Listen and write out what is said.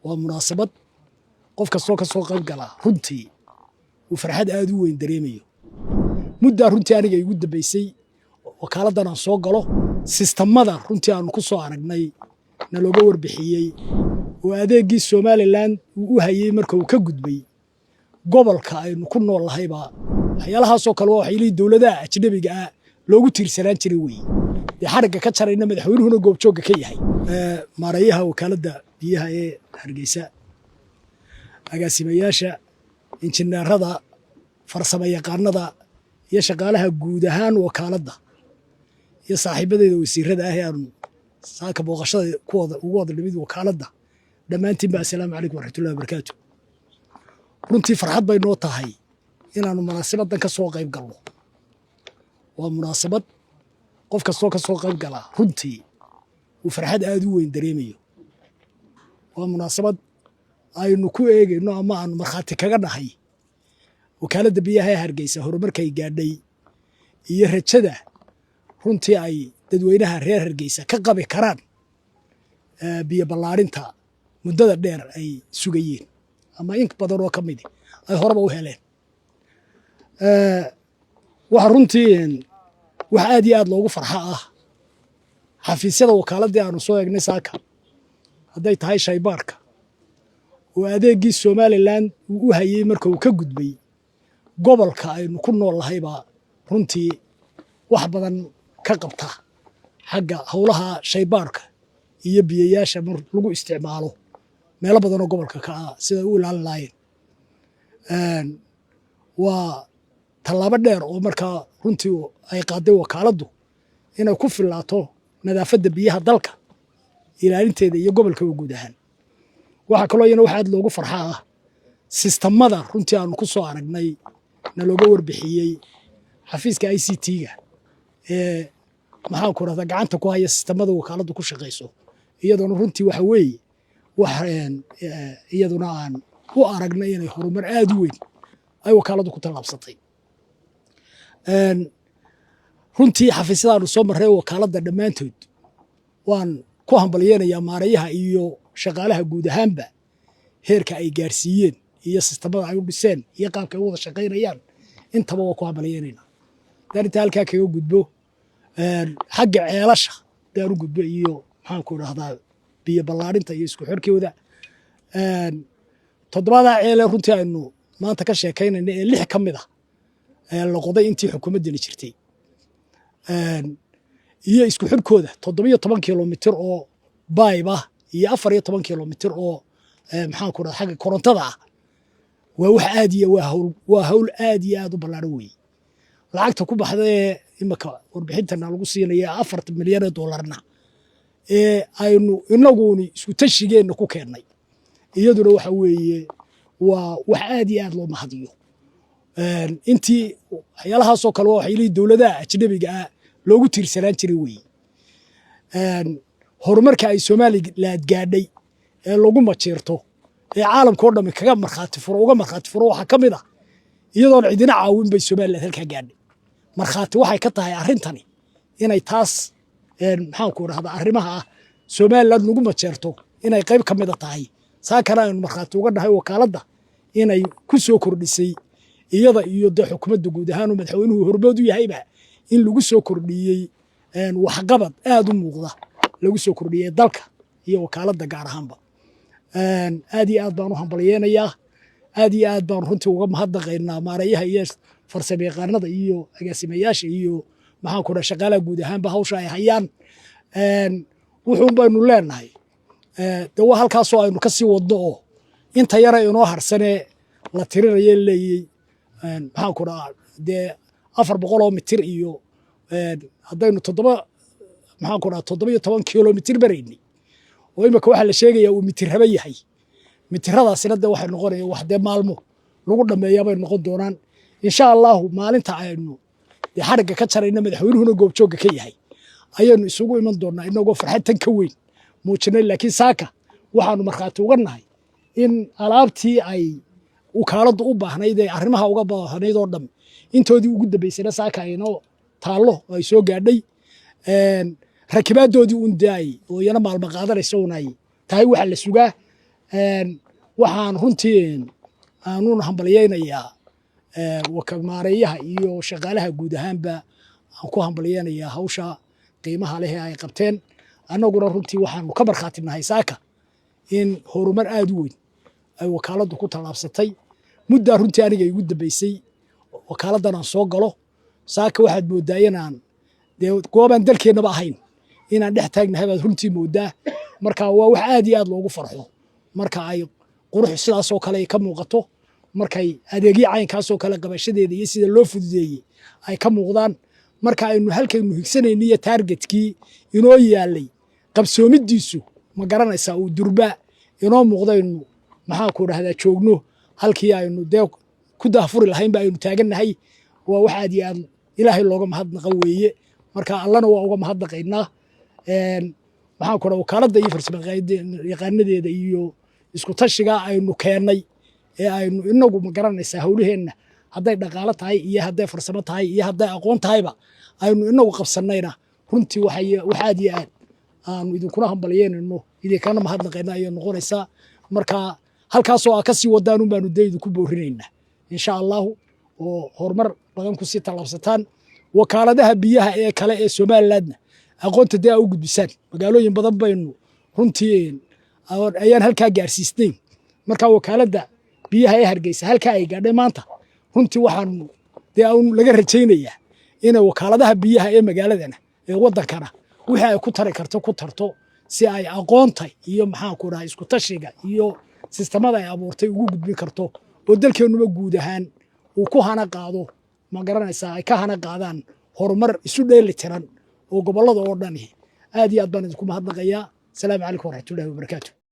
Waa munaasabad qof kastoo ka soo qayb galaa runtii uu farxad aad u weyn dareemayo. Muddaa runtii aniga igu dambaysay wakaaladdan aan soo galo. Sistamada runtii aanu ku soo aragnay, nalooga warbixiyey, oo adeeggii Somaliland uu u hayey marka uu ka gudbay gobolka aynu ku nool lahaybaa, waxyaalahaasoo kale waa waxyaalihii dowladaha ajnabiga ah loogu tiirsanaan jiray weeye. Dee xarigga ka jarayna, madaxweynuhuna goobjoogga ka yahay, maareeyaha Wakaaladda Biyaha ee Hargeysa, agaasimayaasha, injineerada, farsamo yaqaanada iyo shaqaalaha guud ahaan wakaaladda, iyo saaxiibadeeda wasiirada ah ee aanu saaka booqashada kuwada ugu wada nimid wakaaladda, dhammaantiin ba assalaamu calaykum waraxmatullahi wabarakaatu. Runtii farxad bay noo tahay inaanu munaasabaddan ka soo qayb galno. Waa munaasabad qof kastoo ka soo qayb galaa runtii uu farxad aad u weyn dareemayo. Waa munaasabad aynu ku eegayno ama aanu markhaati kaga nahay Wakaaladda Biyaha ee Hargeysa horumarkay gaadhay iyo rajada runtii ay dadweynaha reer Hargeysa ka qabi karaan biyo ballaarinta muddada dheer ay sugayeen ama in badan oo ka midi ay horeba u heleen. Waxa runtii wax aad iyo aad loogu farxo ah xafiisyada wakaaladii aanu soo eegnay saaka, hadday tahay shaybaarka oo adeeggii Somaliland uu u hayey marka uu ka gudbay gobolka aynu ku nool lahaybaa, runtii wax badan ka qabta xagga howlaha shaybaarka iyo biyayaasha mar lagu isticmaalo meelo badanoo gobolka ka ah siday u ilaalin lahaayeen. Waa tallaabo dheer oo markaa runtii ay qaaday wakaaladdu inay ku filaato nadaafadda biyaha dalka ilaalinteeda iyo gobolkaba guud ahaan. Waxaa kaloo iyana wax aad loogu farxa ah sistamada runtii aanu ku soo aragnay, nalooga warbixiyey, xafiiska ICT-ga ee, maxaan ku rahdaa, gacanta ku haya sistamada wakaaladdu ku shaqayso. Iyaduna runtii waxa weeye wax iyaduna aan u aragnay inay horumar aad u weyn ay wakaaladdu ku tallaabsatay. Runtii xafiisyadaanu soo marray wakaaladda dhammaantood waan ku hambalyeynayaa maarayaha iyo shaqaalaha guud ahaanba heerka ay gaarsiiyeen iyo sistamada ay u dhiseen iyo qaabka ay u wada shaqaynayaan. Intaba waa ku hambalyeynaynaa. Haddaan intaa halkaa kaga gudbo, xagga ceelasha haddaan u gudbo iyo, maxaan ku idhahdaa, biyo ballaarinta iyo isku xirkooda, toddobadaa ceele runtii aynu maanta ka sheekaynayna ee lix ka mid ah la qoday intii xukuumaddani jirtay iyo isku xirkooda, 17 kilomitir oo bayb ah iyo 14 kilomitir oo, maxaan ku dhaha, xagga korontada ah, waa wax aad iyo waa hawl aad iyo aad u ballaaran weeye. Lacagta ku baxda ee imika warbixintana lagu siinaya, 4 milyan ee dollarna ee aynu inaguni isku tashigeenna ku keennay, iyaduna waxa weeye waa wax aad iyo aad loo mahadiyo. Intii waxyaalahaasoo kale waa waxyaalihii dowladaha ajnabiga ah loogu tiirsanaan jiray weeye. Horumarka ay Somaliland gaadhay ee lagu majiirto ee caalamka oo dhammi kaga markhaati furo, uga markhaati furo, waxaa ka mid ah iyadoon cidina caawin bay Somaliland halkaa gaadhay. Markhaati waxay ka tahay arrintani inay taas, maxaan ku idhahdaa, arrimaha ah Somaliland lagu majeerto inay qayb ka mida tahay. Saakana aynu markhaati uga nahay wakaaladda inay ku soo kordhisay, iyada iyo dee xukuumadda guud ahaan oo madaxweynuhu hormood u yahayba, in lagu soo kordhiyey waxqabad aad u muuqda lagu soo kordhiyey dalka iyo wakaaladda gaar ahaanba. Aad iyo aad baan u hambalyeynayaa, aad iyo aad baan runtii uga mahadnaqaynaa maareeyaha iyo farsamayaqaanada iyo agaasimayaasha iyo, maxaan ku dhaha, shaqaalaha guud ahaanba hawsha ay hayaan. Wuxuun baynu leenahay de waa halkaasoo aynu ka sii wadno oo inta yara inoo harsanee la tirinayo leeyey, maxaan ku dhahaa, dee 400 oo mitir iyo haddaynu toddoba, maxaan ku dhaha, 17 kilomitir baraynay oo imika waxaa la sheegayaa uu mitirraba yahay. Mitiradaasina de waxay noqonaya wax dee maalmo lagu dhammeeya bay noqon doonaan, insha Allahu. Maalinta aynu dee xarigga ka jarayna, madaxweynuhuna goobjoogga ka yahay, ayaynu isugu iman doonaa inagoo farxad tan ka weyn muujinay. Laakiin saaka waxaanu markhaati uga nahay in alaabtii ay wakaaladdu u baahnayd ee arrimaha uga baahnayd oo dham intoodii ugu dambaysayna saaka aynoo taallo oo ay soo gaadhay, rakibaadoodii un dee ay oo iyana maalmo qaadanaysa un ay tahay waxa la sugaa. Waxaan runtii aanun hambalyeynayaa maareeyaha iyo shaqaalaha guud ahaanba, aan ku hambalyeynayaa hawsha qiimaha leh ee ay qabteen. Annaguna runtii waxaanu ka markhaati nahay saaka in horumar aada u weyn ay wakaaladdu ku tallaabsatay. Muddaa runtii aniga igu dambeysay wakaaladdan aan soo galo. Saaka waxaad mooddaa inaan dee goobaan dalkeennaba ahayn inaan dhex taagnahay baad runtii mooddaa. Marka waa wax aad iyo aad loogu farxo marka ay qurux sidaasoo kale ay ka muuqato, markay adeegyo caynkaasoo kale qabashadeeda iyo sida loo fududeeyey ay ka muuqdaan, marka aynu halkaynu higsanayna iyo targetkii inoo yaalay qabsoomidiisu, ma garanaysaa, uu durba inoo muuqdaynu, maxaan ku dhahdaa, joogno halkii aynu dee ku daahfuri lahayn ba aynu taagannahay. Waa wax aad iyo aad Ilaahay looga mahadnaqa weeye. Marka Allana waa uga mahadnaqaynaa, maxaan ku dhaha, wakaaladda iyo farsamayaqaanadeeda iyo isku tashiga aynu keennay ee aynu inagu, ma garanaysaa, howlaheenna hadday dhaqaalo tahay iyo hadday farsamo tahay iyo hadday aqoon tahayba aynu inagu qabsannayna. Runtii wax aad iyo aad aanu idinkuna hambalyeynayno, idinkana mahadnaqayna ayay noqonaysaa. Marka halkaasoo aa kasii wadaan un baanu dee idinku boorinaynaa, insha Allahu, oo horumar badan kusii tallaabsataan. Wakaaladaha biyaha ee kale ee Somalilandna aqoonta dee aa u gudbisaan. Magaalooyin badan baynu runtii ayaan halkaa gaarsiisnayn. Marka wakaaladda biyaha ee Hargeysa halkaa ay gaadhay maanta, runtii waxaanu dee laga rajaynayaa inay wakaaladaha biyaha ee magaaladana ee waddankana wixii ay ku tari karto ku tarto, si ay aqoonta iyo, maxaan ku dhahay, isku tashiga iyo sistamada ay abuurtay ugu gudbin karto, oo dalkeennuba guud ahaan uu ku hana qaado, ma garanaysaa, ay ka hana qaadaan horumar isu dheeli tiran oo gobollada oo dhani. Aad iyo aad baan idinku mahadnaqayaa. Asalaamu calaykum waraxmatullahi wabarakaatu.